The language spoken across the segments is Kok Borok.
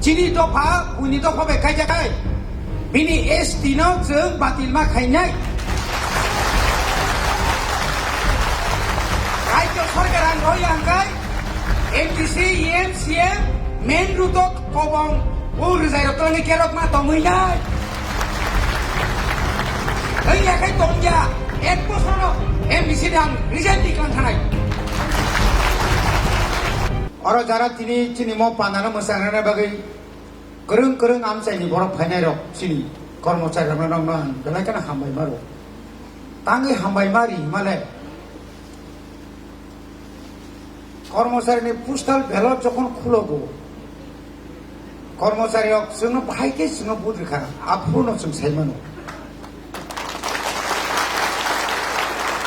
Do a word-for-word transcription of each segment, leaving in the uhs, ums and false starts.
Chini dopha, buini dopha bai kaijakai. Bini S T no chwng batil ma khainai. Rajya sarkar ang roi ang kai, M D C, E M, C M, main road o kobong, o rwjai rok tongni kerok ma tongwi nai. Wng ya khai tong ya, ek bosor no M D C ni ang resign di klang thanai. Oro jara tini chini mo pandano mwsang rwna bagwi kwrwng kwrwng amchaini borok phainai rok chini kormochari rokno nokno ang belai kheno hambai maro. Tangwi hambai mari himale kormocharini postal ballot jokhon khulogo, kormochari rok chwngno bahai khe chwngno vote rwkha, aphuru no chwng sai mano.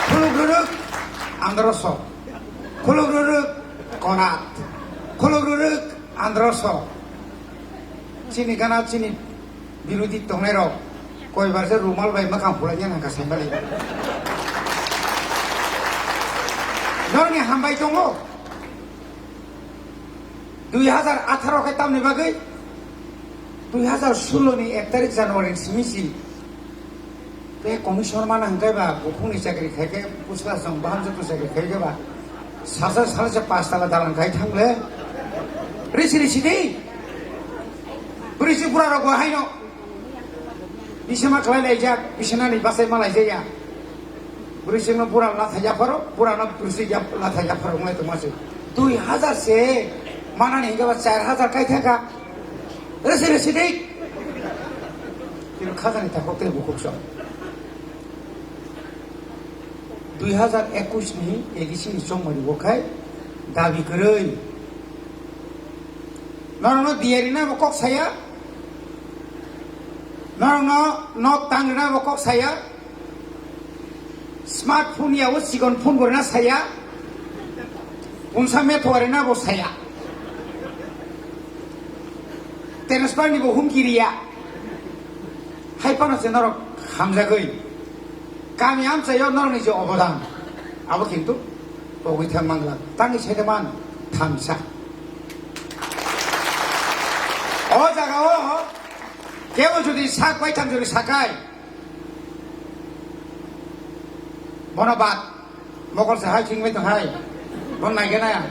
Khuluk rwrwk androso, khuluk rwrwk konat, khuluk rwrwk androso. Chini gana chini birodhi tongnai rok koi bar se rumal bai mwkhang phulai nang kha sai mali. Norni hambai tongo. Dui hazar atharo khe tamni bagwi dui hazar sullo ni ek tarik January ni simi si tei commissioner mana hwnkhe ba bukhukni chakri khai khe, pusla song baham joto chakri khai khe ba sasa sala se pas tala dalan khai thangle. Risi risi di. Risi pura rok bo haino. Bisima khlai laijak, bisinani basai ma laijaya. Bwrwi singno bura latha yapharo, burano bwrwi sing yap-, latha yapharo wnglai tongma se. Dui hazar se manani hingke ba char hazar kai thangka. Resi resi dik. Tini khajani takhuk tei bukhuk song. Dui hazar ekush ni A D C ni chongmani bo khai dabi kwrwi. Norokno diyari na bo kok saya. Norokno nok tang rwna bo kok saya. Smartphone ya o chikon phone bo rwna saya. Punsa metho rwna bo saya. Transfer ni bo humki riya. Hai phano se norok hamjagwi. Kami amchaio norokni je obodan, abo kintu pogwi thang mangla. Tangwi saida man thansa. O jaga o kebo jodi sak bai thang jodi sakai, bono bad. Mokol se hai chingbai tong hai. Bon nai gana.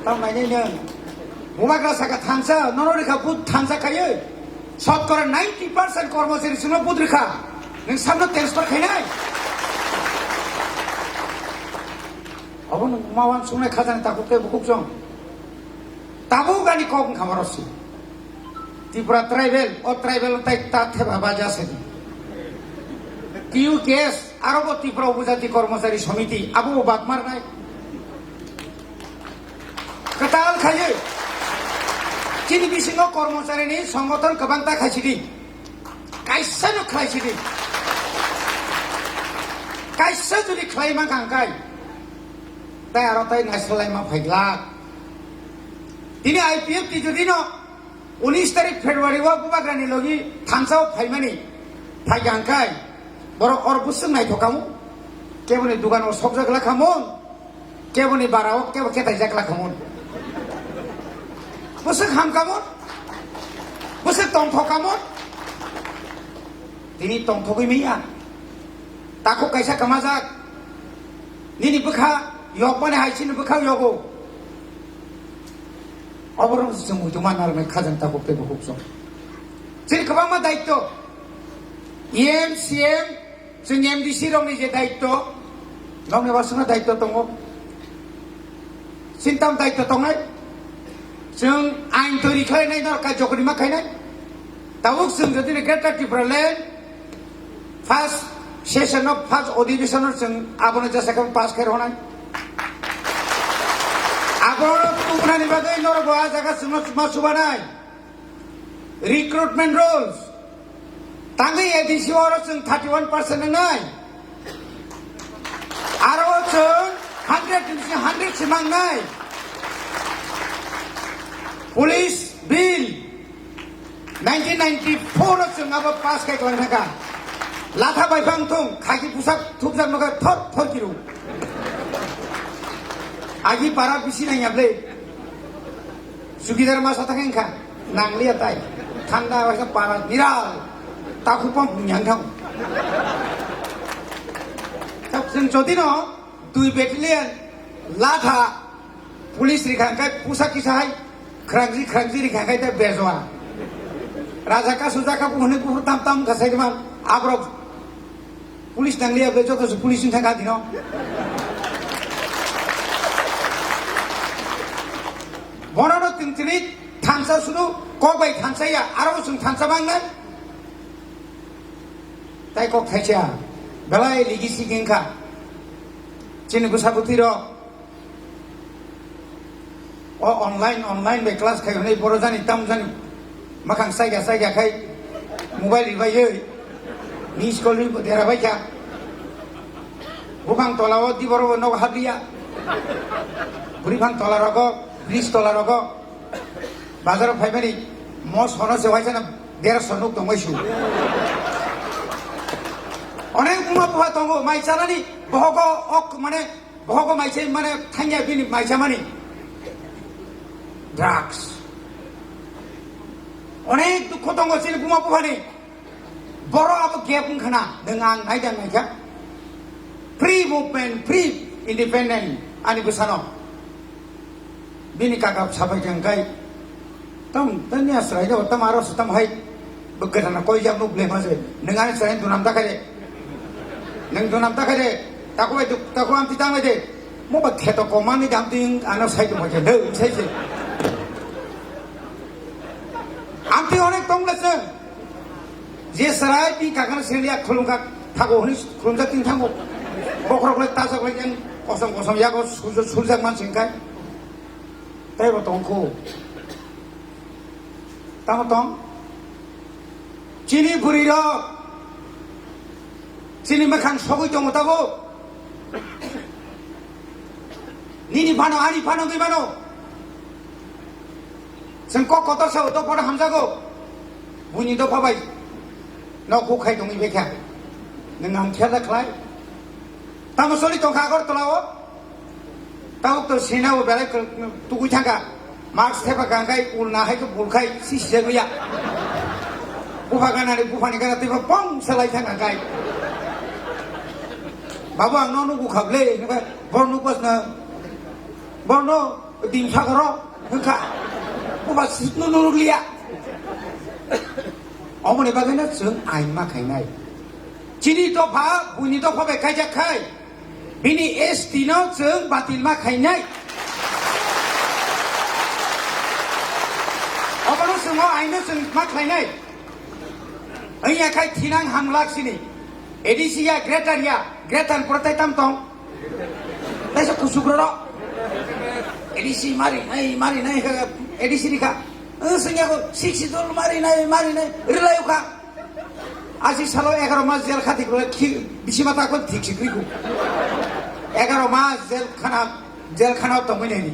Tao nai nai nang. Bubagra saka thansa, nono rikha but thansa khaye. Sotkora ninety percent kormochari sino but rikha. Nang samno transfer khainai. Abo nang mawan sunai khajani takuk te bukuk jong. Tabuk ani kok wngkha morosi. Tripura tribal, o tribal tai ta theba baja sedi. T U K S, aro bo Tripura Upajati Kormochari Somiti, abo bo bak marnai. Kwtal khaye. Chini bisingo kormochari ni songothon kwbang ta khaisidi. Kaisa no khlaisidi. Kaisa jodi khlaima kangkai. Tai aro tai naisalaima phaiglak. Tini I P F T jodi no unis tarik February o bubagrani logi thansa o phaimani phai kangkai. Borok or buswk naithok kamu. Keboni dugan o sokjak la khamun. Keboni bara o kebo ketaijak la khamun. Buswk ham kamun. Buswk tongthok kamun. Tini tongthogwi manya. Takhuk kaisa kamajak. Nini bwkha yokmani hai chini bwkha yogo. Oborok chwng muitu manna rwnai khajang takhuk tei bukhuk chwng. Chini kwbangma daityo. E M, C M, chwng M D C rokni je daityo, nokni wasungno daityo tongo. Sintam daityo tongnai. Chwng ain toiri khlainai, nor kaijokrima khainai. Tabuk chwng jodi ni Greater Tipraland first session of first adhibeshon o chwng abono jesa khe pass khe rwnai. Abono tubunani bagwi norok bo ah jaga chwngno chuma chubanai. Recruitment rules. Tangwi A D C oro chwng thirty one percent wngnai. Aro chwng hundred ni hundred se mangnai. Police bill nineteen ninety four o chwng abo pass khe kwlang thangkha. Latha bai phang thung, khaki pusak thupjak nokha thor thor kiru. Agi para bisi nangya ble. Sukidar ma sa thang kha. Nangliya tai. Thanda waisa para niral. Takhuk pam yang thang. Chwng jodi no dui battalion latha police rikha khai pusa kisa hai khrangji khrangji rikha khai ta bejwa. Raja ka suja ka buhne buhur tam tam ka sai man abrok. Police nangliya be joto se police ni thangka dino. Bono no ting tini thansa sunu kok bai thansa ya aro sung thansa bang nai. Tai kok thaisa belai ligi si gengkha. Chini busa buti rok. O online, online bai class khai hwnwi boro jani tam jani makhang saikha saikha khai mobile ribai oi miss call ri dera bai kha. Buphang tola o di boro bo nogo habliya. Buri phang tola rogo, bridge tola rogo. Bazar o phaimani mos hono se waisa na dera sonuk tongoi su. Onek buma bupha tongo mai chanani bohogo ok mane Bohogo mai se mane thangya bini mai chamani. Drugs. Onek dukho tongo chini buma buphani. Boro abo gap wngkhana, nwng ang naida naikha. Free movement, free independent ani bwsano. Bini kaka sabai kha hwnkhe, tam, tani asrai do, tam aro se tam hai, bo gana koi jak nuk ble ma se, nang ani sai dunam ta khai de, nang dunam ta khai de, taku bai duk, taku am ti tang bai de, mo ba kheto ko mani dam ting ano sai tu ma ke, de, sai se. Am ti onek tong le se, je sarai ti kaka se ya khulung ka, thago hni khulung jak ting thango, bokrok le ta jak le yang, kosom kosom yago sul, sul jak man sing kai. Tei bo tong kho. Tamo tong? Chini bwrwi rok. Chini mwkhang sogwi tongo tabo. Nini phano, ani phano, gwi mano. Chwng kok kotor sao, dopha no hamjago. Buini dopha bai. Nok huk khai tongwi bekha. Nwng ang khela khlai. Tamo soli tongkha Agartala o. Tabuk to sina bo belai kwrwk tugui thangkha. Mask thepa kangkhai, ulna hai khe bulkhai, si sijak liya. Bupha ganani, buphani gana twibo pong salai thangkha khai. Babu, ang no nugu kha ble, hinwi khe, bor nukbas na, bor no, dim sagoro, hwnkha. Bupha sitno nuruk liya. Omoni bagwi no chwng ain ma khainai. Chini dopha, buini dopha bai kaijak khai. Bini S T no chwng batil ma khainai. Obono chwng o aino chwng ma khlainai. Wngya khai thinang hamlak sini. A D C ya, greater ya, greater pore tai tam tong. Taisa kusuk roro. A D C mari nai, mari nai, A D C ni kha. Wng singya ko six dol mari nai, mari nai, rilai kha. Asi salo egaroh mas jel khati khe bisi mata kon thik sikri ku. Egaroh mas jel khana, jel khana tongwi nai ni.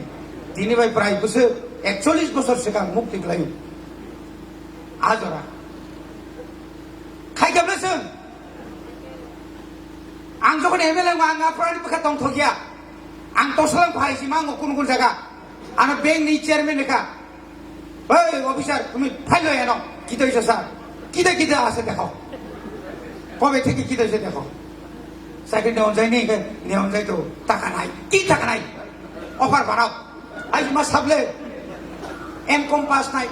Tini bai prai bwswk ekchollish bosor swkang mukti khlaio. Ajora. Khai khe bwswk. Ang jokhon M L A ang aphani bwkha tongthok ya. Ang tosalang phai si mango kun kun jaga. Ano bank ni chairman ni kha. Hey, officer, tumi phailo eno. Kito iso sir. Kito kito ase dekho. Kobe theke kito iso dekho. Second ne onjai ni ke, ne onjai to. Taka nai. Ki taka nai? Offer banao. Ai ma sable. M com pass nai.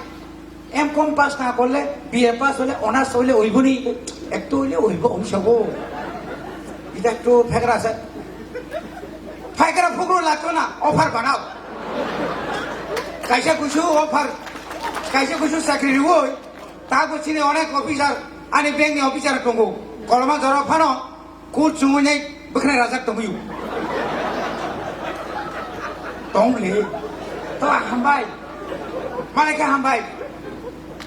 M com pass na korle, B A pass hole, honours hole oibo ni. Ekto hole oibo, ong sabo. Ita ekto phaikra ase. Phaikra phukro lagto na, offer banao. Kaisa kusu offer, kaisa kusu chakri riwoi, ta bo chini onek officer, ani bank ni officer tongo. Koloma jora phano, kut chungwi nai bwkhwnai rajak tongwi. Tong le. To hambai. Mane khe hambai.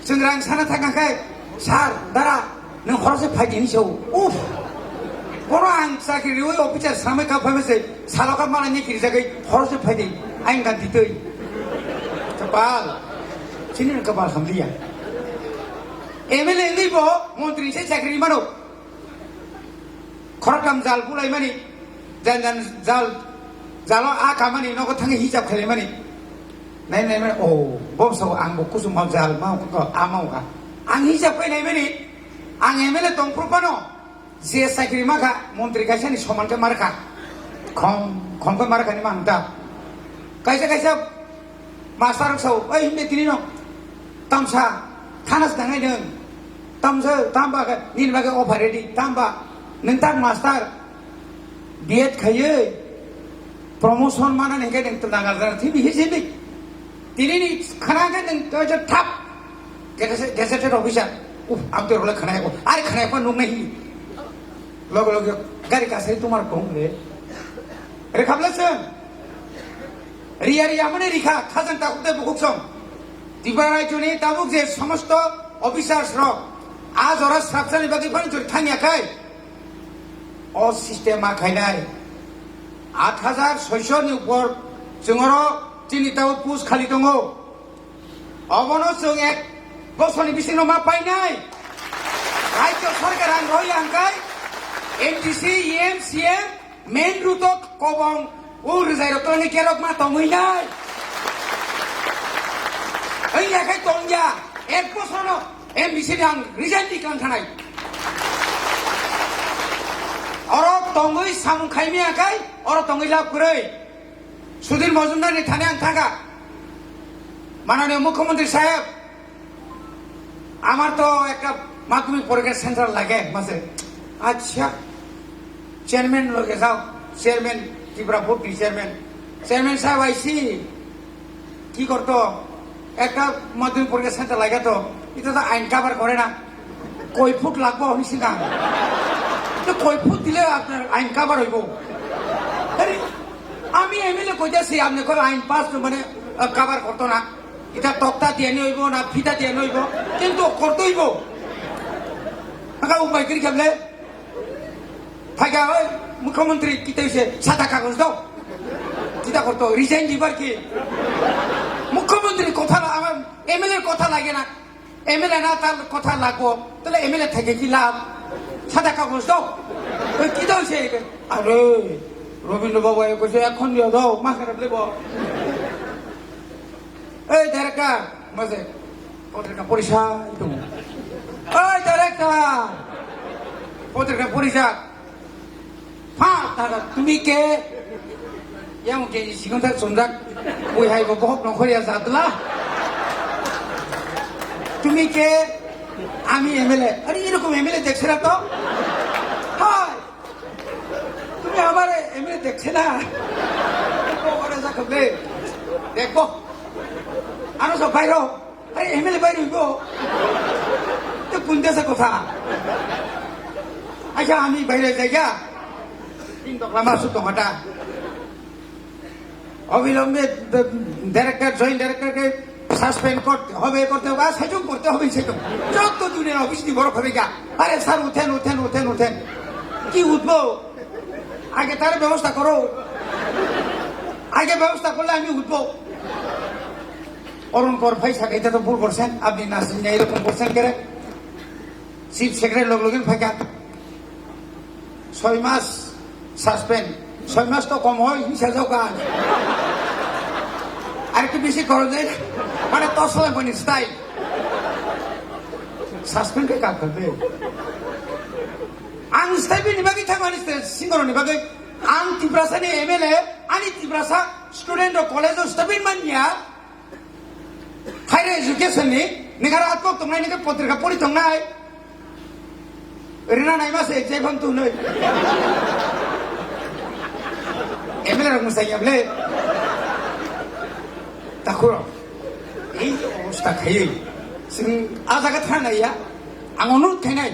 Chwng rang sana thangkha khe, sir, dara, nwng horo se phai di hinwi sao. Uff! Bono ang chakri riwi officer samai kha phaima se, salo kha malai ni kirijagwi horo se phai di. Ayang gan ditwi. Kapal. Chini kapal hamliya. M L A ni bo montri se chakri mano. Khoroktham jal bulaimani, jan jan jal, jalo a kamani, nogo thangwi hisab khailaimani. Nai nai mani, oh, bo sao ang bo kusum mau jal mau ko amau ka. Ang hisab kai nai mani, ang M L A tong phuru phano, je chakri ma kha, montri kaisa ni soman khe mar kha. Khom, khom khe mar kha ni mang ta. Kaisa kaisa master sao, "Oi, himde tini no. Tamsa, thanas dangai nung. Tamsa, tamba khe, nini bagwi offer ready, tamba. Nung tak master." B Ed khaiwi promotion manani hwnkhe nwng twlang arjana thwibi hi sini. Tinini khana khe nwng to je thap gazette-, gazetted officer. Uf, ang to role khana ko. Are khana ko nung nahi. Logo logo gari kasai tumar kong le. Re khabla seng. Riya riya mane rikha khajang ta khukte bukhuk song. Tripura rajyoni tabuk je somosto officers rok a jora srapsani bagwi phano jori thangya khai. O system ma khainai. Aat hajar soiso ni upor chwng oro chini tabo post khali tongo. Obono chwng ek bosorni bisingo ma painai. Rajyo sarkar ang rohya hwnkhe M D C, E M, C M, main road o kobong o rwjai rok tongni kerok ma tongwi nai. Wngya khe tongya, ek bosorno M D C ni ang resign ni klang thanai. Oro tongwi samung khaimya khai, oro tongwi lab kwrwi. Sudhir Majumdar ni thani ang thangkha. Mananiya Mukhyamantri saheb, আমার তো একটা মাধ্যমিক পরীক্ষা সেন্টার লাগে মাসে। আচ্ছা, চেয়ারম্যান লগে যাও, চেয়ারম্যান, ত্রিপুরা বোর্ড চেয়ারম্যান, চেয়ারম্যান সাহেব আইসি, কি করতো? একটা মাধ্যমিক পরীক্ষা সেন্টার লাগে তো, এটা তো আইন কভার করে না। কয় ফুট লাগবো আমি সিঙ্গা? তো কয় ফুট দিলে আপনার আইন কভার হইব? আরে, আমি এমএলএ কইতাছি, আপনি কই আইন পাস মানে কভার করতো না? এটা তক্তা দিয়ে নিয়ে হইব না ফিতা দিয়ে নিয়ে হইব, কিন্তু করতে হইব। টাকা উপায় করি কেমনে? থাকে ওই মুখ্যমন্ত্রী কিতা হইছে, সাদা কাগজ দাও। কিতা করতো? রিজাইন দিবার কি? মুখ্যমন্ত্রীর কথা না, আমার এমএলএর কথা লাগে না। এমএলএ না, তার কথা লাগবো। তাহলে এমএলএ থেকে কি লাভ? সাদা কাগজ দাও। ওই কিতা হইছে? আরে, রবীন্দ্র বাবু এ কইছে, এখন দিয়ে দাও, মা খারাপ লেব। এই ডাইরেক্টর, মাঝে পত্রিকা পরিষদ। এই ডাইরেক্টর, পত্রিকা পরিষদ। ফাঁক থাকা, তুমি কে? এমন কে সিগন্ধার চন্দ্রাক, ওই হাইব বহক নখরিয়া জাতলা। তুমি কে? আমি এমএলএ। আরে, এরকম এমএলএ দেখছে না তো? হায়, তুমি আমার এমএলএ দেখছে না? ওরে যা করবে, দেখবো। আরো সব বাইরে হোক। আরে, এমএলএ বাইরে হইব? তো কোন দেশে কথা? আচ্ছা, আমি বাইরে যাই গা। তিন টকরা মাসুদ টকাটা। অবিলম্বে ড-, ডাইরেক্টর, জয়েন্ট ডাইরেক্টরকে সাসপেন্ড করতে হবে, করতে হবে, আর সেজন্য করতে হবে, সেজন্য। যত দুনিয়ার অফিস দিয়ে বড় হবে গা। আরে স্যার, উঠেন, উঠেন, উঠেন, উঠেন। কি উঠবো? আগে তার ব্যবস্থা করো। আগে ব্যবস্থা করলে আমি উঠবো। অরুণ কর ভাই সাথে এটা তো ভুল করছেন, আপনি না শুনে এরকম করছেন কেন? চিফ সেক্রেটারি লোক লোকেন ফাঁকা। ছয় মাস সাসপেন্ড। ছয় মাস তো কম হয়, হিংসা যাও কাজ। আর একটু বেশি খরচ হয়, মানে তসলে মানে স্টাইল। সাসপেন্ড কে কাজ করবে? Ang stipend ni bagwi thangmani se singoroni bagwi ang Tiprasa ni M L A, ani Tiprasa student rok college o stipend manya, higher education ni, ningara atkok tongnai, ninga potrika pori tongnai, rina naima se exam phang tunoi. M L A rok mwsai ya ble. Takhuro. Ei obostha khaiwi. Chwng a jaga thang nai ya. Ang onurodh khainai.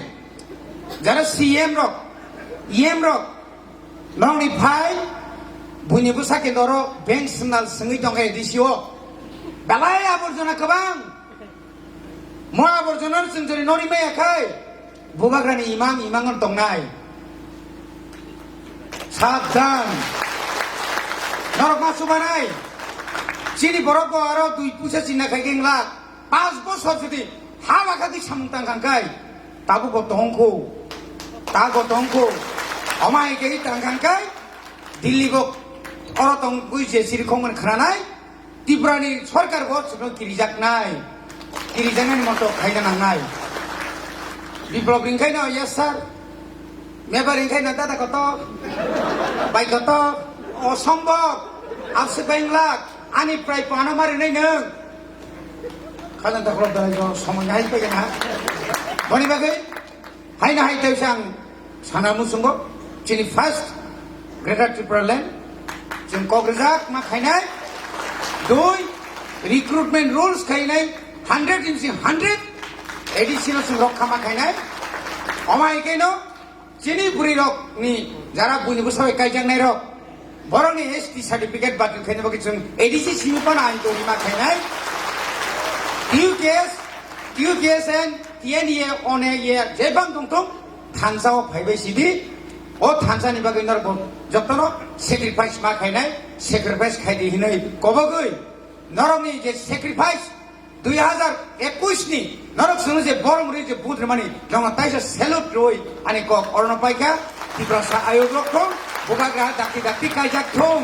Jara C M rok, E M rok, nokni phai, buini bwsa khe norok bank swnal swngwi tongkha A D C o. Belai aborjona kwbang. Mo aborjona chwng jori nori maya khai, bubagrani imang imang tongnai. Sabdan. Norok ma chubanai. Chini borok bo aro dui puisa chinna khai khe wng lak. Panch bosor jodi ha bakha di samung tang kang kai, tabuk bo tong kho, ta bo tong kho, omo hai khe tang kang kai, Delhi bo oro tong bui je siri khong man khna nai, Tripura ni sorkar bo chwngno kirijaknai, kirijaknai ni moto khaina nangnai. Biplop ringkhaino yes sir, Mebar ringkhaino dada koto, bai koto, osombok, abse bengla, ani prai pano mari nai nung. Khajang takhulok dalai jo somoi nai pai na. Boni bagwi, Haina hai tei sang sana musungo chini first Greater Tripura Land chwng kok rwjak ma khainai. Dui, recruitment rules khainai, hundred inchi hundred A D C no chwng rok khama khainai. Omai keno chini bwrwi rok ni jara buini bwsai kaijaknai rok, borokni S T certificate batil khaina bagwi chwng A D C simi phano ain tongwi ma khainai. T U K S, T U K S and T N A, O N A, jebang tongthung, thansa o phaibai sidi. O thansa ni bagwi norok bo jotono sacrifice ma khainai, sacrifice khaidi hinwi kobogwi norokni je sacrifice dui hazar ekush ni norok sunu je borom ri je vote rimani nongo taisa salute roi ani kok orono paikha. Tiprasa ayok rok thung, bubagra dakti dakti kaijak thung.